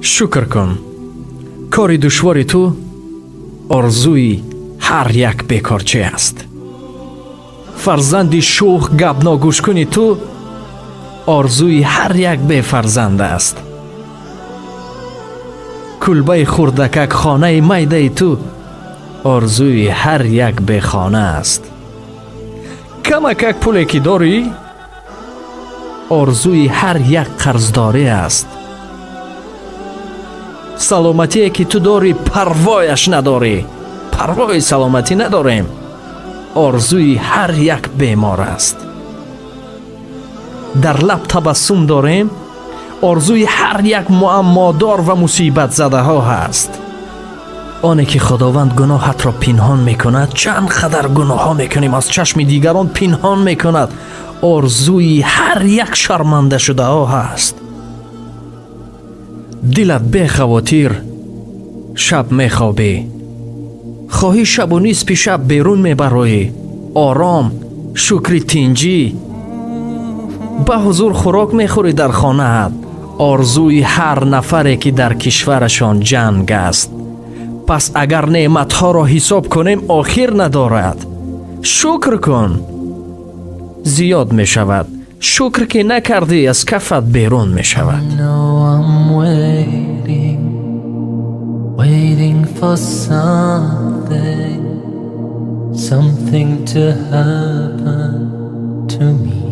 Шукр кун, кори душвори ту орзуи ҳар як бекорчӣ аст. Фарзанди шӯх гапногӯшкуни ту орзуи ҳар як бефарзанд аст. Кулбаи хурдакак, хонаи майдаи ту орзуи ҳар як бехона аст. Камакак пуле ки дорӣ, орзуи ҳар як қарздорӣ аст. Саломатие ки ту дорӣ, парвояш надорӣ, парвои саломатӣ надорем, орзуи ҳар як бемор аст. Дар лаб табассум дорем, орзуи ҳар як муаммодор ва мусибатзадаҳо ҳаст. Оне ки Худованд гуноҳатро пинҳон мекунад, чанд қадар гуноҳҳо мекунем, аз чашми дигарон пинҳон мекунад, орзуи ҳар як шармандашудаҳо ҳаст. Дилат бехавотир шаб мехобӣ, хоҳӣ шабу нисфи шаб берун мебароӣ, ором, шукри тинҷӣ, ба ҳузур хӯрок мехӯрӣ дар хонаат, орзуи ҳар нафаре ки дар кишварашон ҷанг аст. Пас агар неъматҳоро ҳисоб кунем, охир надорад. Шукр кун, зиёд мешавад. Шукр ки накардӣ, аз кафат берун мешавад. Know I'm waiting, waiting for something, something to happen to me.